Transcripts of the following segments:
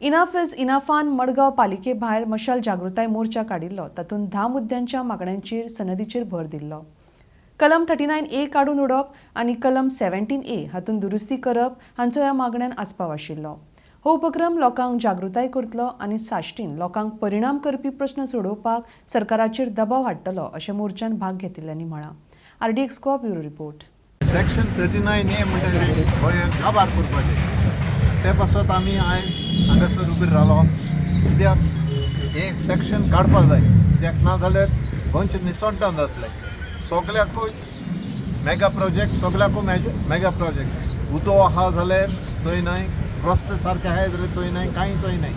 Enough is इनफान Madgaon पालिके भायर मशाल जागृताय मोर्चा काडिल्लो. तातूंत 10 मुद्द्यांच्या मागण्यांचेर सनदीचेर भर दिल्लो. कलम 39ए काडून उडोवप आनी कलम 17ए हातूंत दुरुस्ती करप हांचो ह्या मागण्यान आस्पाव आशिल्लो. हो उपक्रम लोकांक जागृताय करतलो आनी साश्टीन लोकांक परिणाम करपी प्रस्न सोडोवपाक सरकाराचेर दबाव हाडटलो, अशें मोर्चान भाग घेतिल्ल्यांनी म्हळां. आरडीएक्स को ब्युरो रिपोर्ट. सेक्शन 39ए म्हणटा ते हो एक काबार करपाचें. ते पासत आमी आयज हांगासर उबे रावलो, कित्याक हें सेक्शन काडपाक जाय. कित्याक ना जाल्यार गोंयचें निसणटान जातलें. सगल्याकूय मेगा प्रोजेक्ट, सगल्याकूय मेगा प्रोजेक्ट. उदो आहा जाल्यार चोय नाय, रस्ते सारके आहाय जाल्यार चोय नाय, कांय चोय नाय.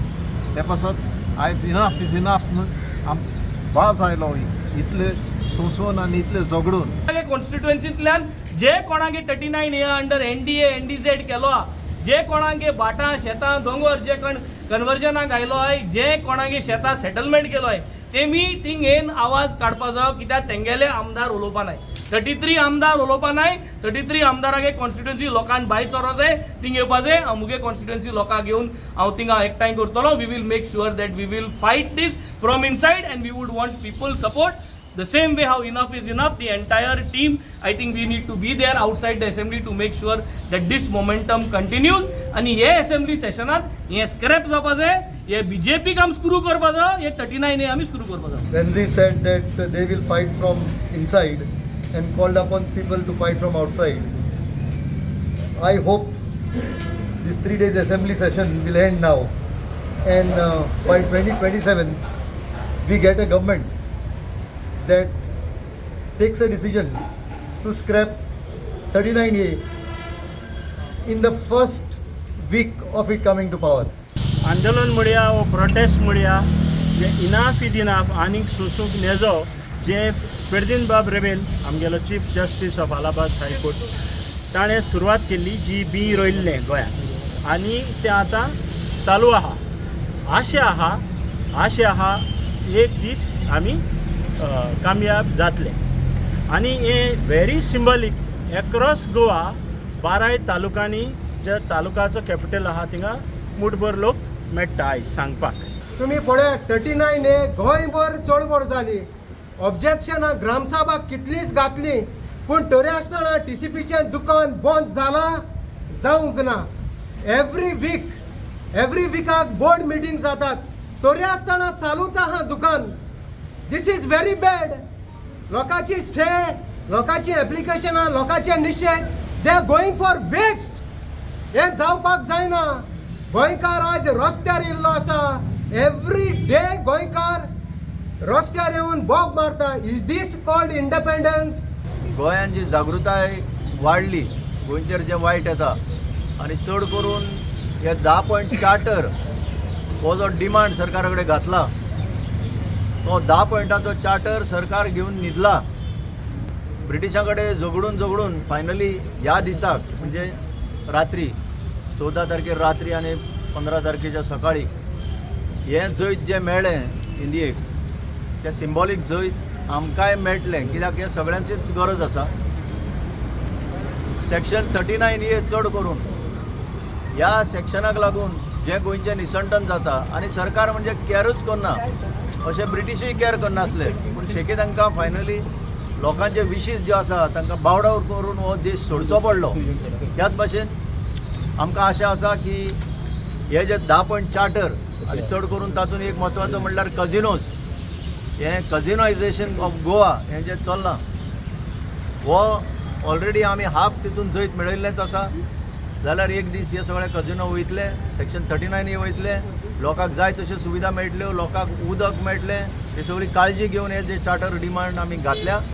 ते पासत आयज इनाफ is enough म्हूण आम वाज आयलो इतले सोंसून आनी इतले झगडून. कॉन्स्टिट्युएन्सींतल्यान जे कोणागे 39A under NDA NDZ केलो आहा, जे कोणागे भाटां शेतां दोंगर जे कोण कन्वर्जनाक आयलो आहाय, जे कोणागे शेतां सेटलमेंट केलो आहाय, तेमी थिंग येन आवाज काडपा जायो, कित्याक तेंगेले आमदार उलोवपा नाय. 33 आमदार उलोवपा नाय. 33 आमदारागे कॉन्स्टिट्युएन्सी लोकांक भायर सरो जाय, थिंग येवपा जाय. हांव मुगे कॉन्स्टिट्युएन्सी लोकांक घेवन हांव थिंगा एकठांय करतलो. We will make sure that we will fight this from inside and we would want people support. The same way how enough is enough, the entire team, I think we need to be there outside the assembly to make sure that this momentum continues. आणि हे assembly सेशनात हे scrap जावपा जाय. हे बीजेपीक आमी screw करपा जाय, हे 39 आमी स्क्रू करपा जाय. Renzi said that they will fight from inside and called upon people to fight from outside. I hope this 3 days assembly session will end now and by 2027 we get a government that takes a decision to scrap 39A in the first week of it coming to power. आंदोलन म्हणया वो protest म्हणया, जे enough is enough, आनीक सोसूंक नेजो. जे फेर्दीन बाब rebel, आमगेलो Chief Justice of Allahabad High Court, ताणें सुरवात केल्ली जी बी रोयल्लें गोंयांत आनी तें आतां चालू आहा. आशा आहा, आशा आहा, एक दीस आमी कामयाब जातले. आनी हें व्हेरी सिंबॉलीक एक्रॉस गोवा, बाराय तालुकांनी, जे तालुकाचो कॅपिटल आहा थिंगा मुठभर लोक मेळटा आयज सांगपाक. तुम्ही पळयात, 39ए गोंयभर चळवळ जाली, ऑब्जेक्शनां ग्रामसभा कितलींच घातली, पूण तरी आसतना टीसीपीचें दुकान बंद जालां? जावंक ना. एवरी वीक, एवरी विकाक बोर्ड मिटींग जातात, तरी आसतना चालूच आहा दुकान. This is very bad. लोकांची से लोकांची एप्लिकेशनां, लोकांचे निशेध, they are going for waste. हें जावपाक जायना. गोंयकार आज रस्त्यार येयल्लो आसा. एवरी डे गोंयकार रस्त्यार येवन बोब मारता. Is this called independence? गोंयांत जी जागृताय वाडली, गोंयचेर जें वायट येता आनी चड करून हे 10 पॉयंट चार्टर हो जो डिमांड सरकारा कडेन घातला, तो 10 पॉयंटाचो चार्टर सरकार घेवन न्हिदला. ब्रिटिशां कडेन झगडून झगडून फायनली ह्या दिसाक, म्हणजे रात्री 14 तारखेर रात्री आनी 15 तारखेच्या सकाळी हें जैत जें मेळ्ळें इंडियेक, तें सिंबॉलीक जैत आमकांय मेळटलें, कित्याक हें सगळ्यांचीच गरज आसा. सेक्शन 39ए, चड करून ह्या सेक्शनाक लागून जें गोंयचें निसंटन जाता आनी सरकार म्हणजे कॅरूच करना, अशें ब्रिटिशूय कॅर करनासले, पूण शेकी तांकां फायनली लोकांचे विशीस ज्यो आसा तांकां बावडावर करून हो देश सोडचो पडलो. त्याच भाशेन आमकां आशा आसा की हे जे 10 पॉयंट चार्टर आनी चड करून तातूंत एक म्हत्वाचो म्हणल्यार कजिनोज, हें कजिनोयजेशन ऑफ गोवा हें जें चल्लां, हो ऑलरेडी आमी हाफ तितून जैत मेळयल्लेंच आसा. जाल्यार एक दीस हे सगळे कजिनो वयतले, सेक्शन 39 वयतले, लोकांक जाय तश्यो सुविधा मेळटल्यो, लोकांक उदक मेळटलें. ही सगळी काळजी घेवन हे जे चार्टर डिमांड आमी घातल्या.